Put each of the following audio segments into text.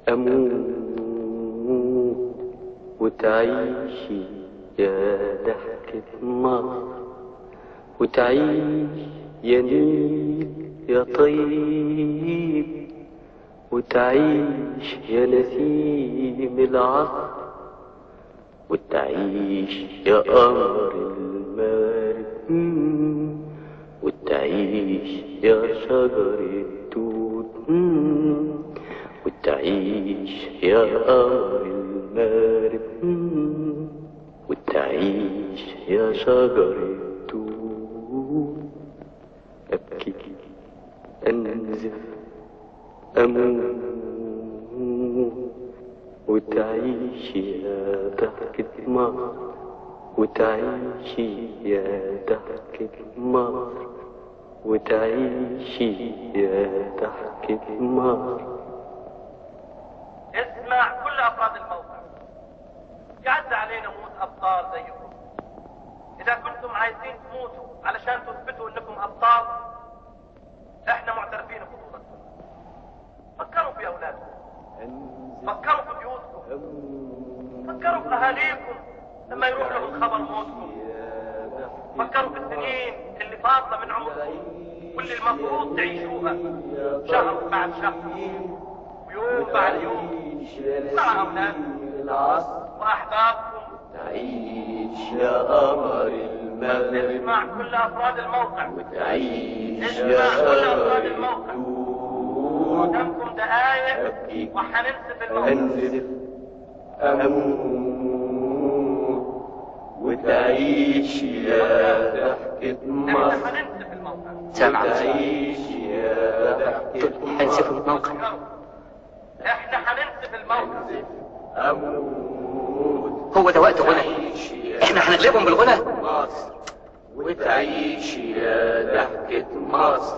أموت وتعيشي يا ضحكة مصر، وتعيش يا نيل يا طيب، وتعيش يا نسيم العصر، وتعيش يا قمر المغرب، وتعيش يا شجر التوت، وتعيش يا قمر المغرب، وتعيش يا شجر التوت. أبكي أنزف أموت وتعيش يا ضحكة مصر، وتعيشي يا ضحكة مصر، وتعيشي يا ضحكة مصر. اسمع كل أفراد الموقع، يعز علينا موت أبطال زيكم. إذا كنتم عايزين تموتوا علشان تثبتوا إنكم أبطال، إحنا معترفين ببطولتكم. فكروا في أولادكم، فكروا في بيوتكم، فكروا في أهاليكم لما يروح لهم خبر موتكم، فكروا في السنين اللي فاضلة من عمركم واللي المفروض تعيشوها شهر بعد شهر ويوم بعد يوم مع أولادكم وأحبابكم. وتعيش يا قمر المغرب. اسمع كل أفراد الموقع، وتعيش اسمع كل أفراد الموقع، قدامكم دقايق وهننسف الموقع. أنزف أموت وتعيش يا ضحكة مصر. هننسف الموقع. سامع، وتعيش يا ضحكة مصر. هنسف الموقع، احنا هننسف الموقع. أموت. هو ده وقت غنى، احنا هنغلبهم بالغنى. مصر وتعيش يا ضحكة مصر،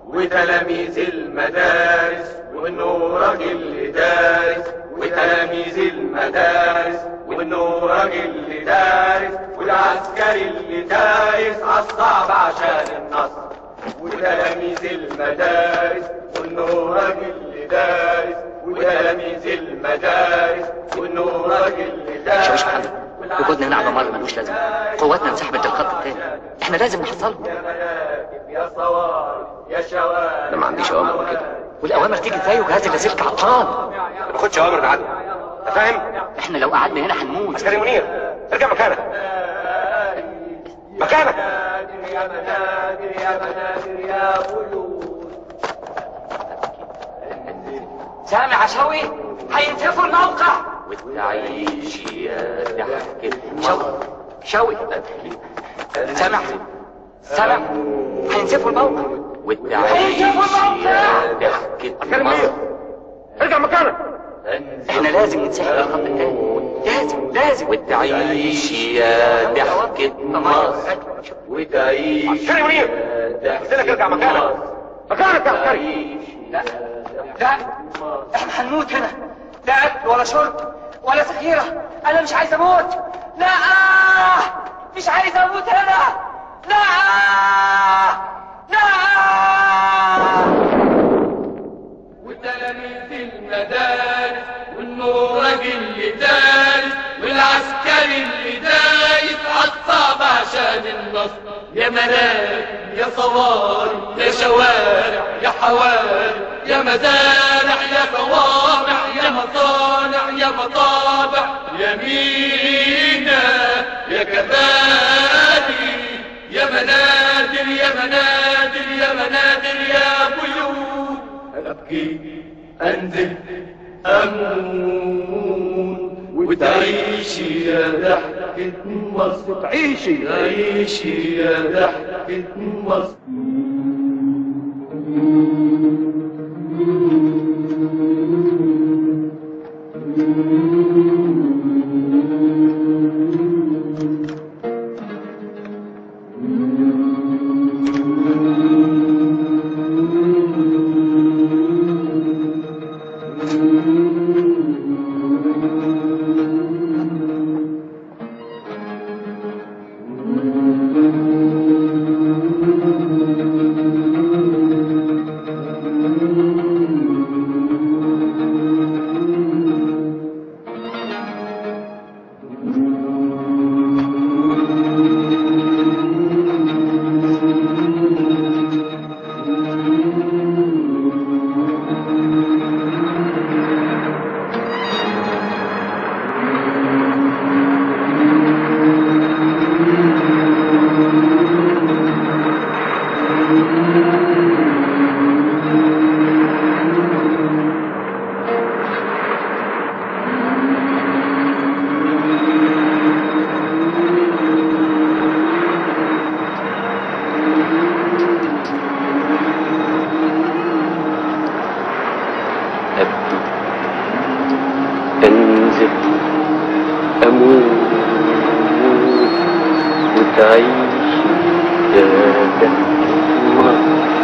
وتلاميذ المدارس والنورج اللي دارس، وتلاميذ المدارس والنورج اللي دارس، والعسكري اللي دايس عالصعب عشان النصر، وتلاميذ المدارس والنورج اللي دارس، وتلاميذ المدارس والنورج اللي دارس. شوش محمد، وجودنا هنا على مر ملوش لازمه، قواتنا انسحبت للخط الثاني، احنا لازم نحصلهم. يا مراكب يا صواري يا شوارع. انا ما عنديش اوامر كده. والاوامر تيجي ازاي وجهاز اللاسلكي عطلان؟ ما باخدش اوامر من عدو، انت فاهم؟ احنا لو قعدنا هنا هنموت. عسكري منير، ارجع مكانك، مكانك. يا منادر يا منادر يا بيوت. سامع يا شوقي؟ هينسفوا الموقع. وتعيش يا ضحكة مصر. شوقي، سامع، سامع، هينسفوا الموقع. وتعيش يا ضحكة مصر. ارجع مكانك، احنا لازم ننسحب للخط الثاني، لازم لازم. وتعيش يا ضحكة مصر، وتعيش. عسكري منير، قلت لك ارجع مكانك، مكانك يا عسكري. لا لا، احنا هنموت هنا، لا اكل ولا شرب ولا ذخيرة. انا مش عايز اموت، لا مش عايز اموت هنا، لا لا. وتلاميذ المدارس والنورج اللي دارس، والعسكري اللي دايس عالصعب عشان النصر. يا مراكب يا صواري يا شوارع يا حواري، يا مزارع يا صوامع يا مصانع يا مطابع، يا مينا يا كباري، يا منادر يا منادر يا منادر يا بيوت. أبكي أنزل أموت وتعيشي يا ضحكة مصر، تعيشي تعيشي يا ضحكة مصر. رقبتي، انزل اموت وتعيشي يا ضحكة مصر.